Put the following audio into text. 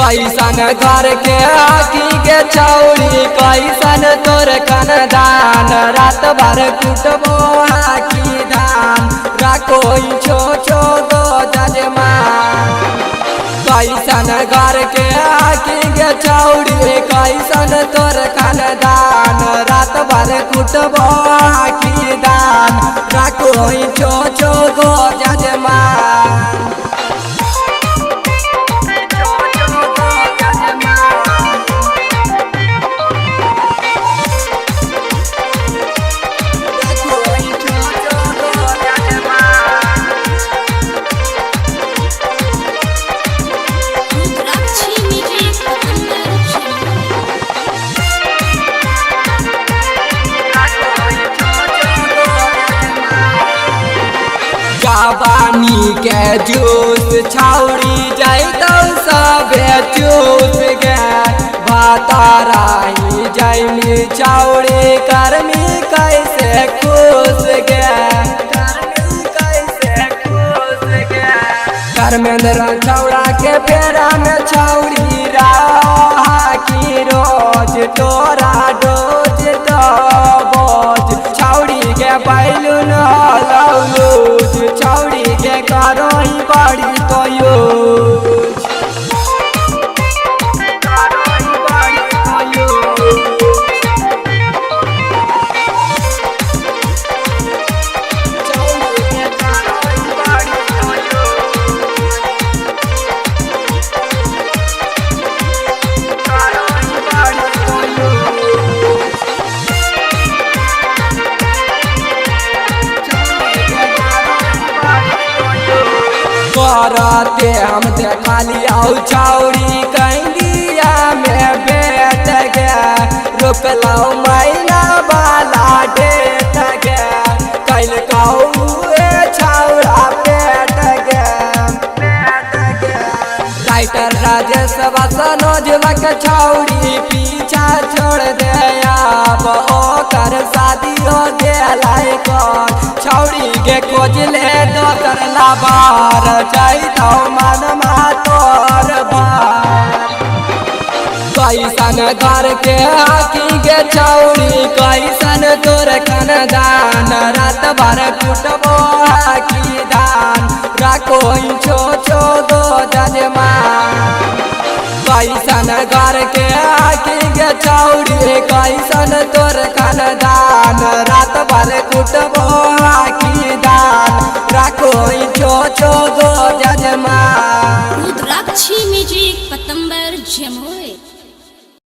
कैसन घर के आकी के छौरी कैसन तोर खानदान रात भर कुटबो हाकी धान राखो छो छो गो जजमान। कैसन घर के आकी के छौरी कैसन तोर खानदान रात भर कुटबो हाकी धान राखो छो छो गो जजमान। रुद्राक्षी म्यूजिक पतंबर जमुई। जवानी के जूस छाउरी जैतौ सबे चूस गे भाताराही जैमी छाउरी कर्मी कैसे खुश गे धर्मेंद्र छौड़ा के फेरा में छौरी राहा की रोज तोरा डोज बोझ छौड़ी के बैलून लौलूज छौड़ी के करो ही बड़ी तो यूज। करते हम देखा लिया छौरी कैलिया में बैठ गया रोकलौ मैना वाला डेट गया कैल कहू छौड़ा पेट गया। राइटर राजेश सनोजवक छौरी पीछा छोड़ दे अब ओकर शादी हो गेलै कौन छौरी के खोज ले दोसर लाबार जैतौ मनमा तोर बार। कैसन घर के आकी के छौरी कैसन तोर खानदान रात भर कुटबो हाकी धान राखो छो छो गो जजमान। कैसन घर के आकी के छौरी कैसन तोर खानदान रात भर कुटबो हाकी धान राखो छो छो गो जजमान। रुद्राक्षी म्यूजिक पतंबर जमुई।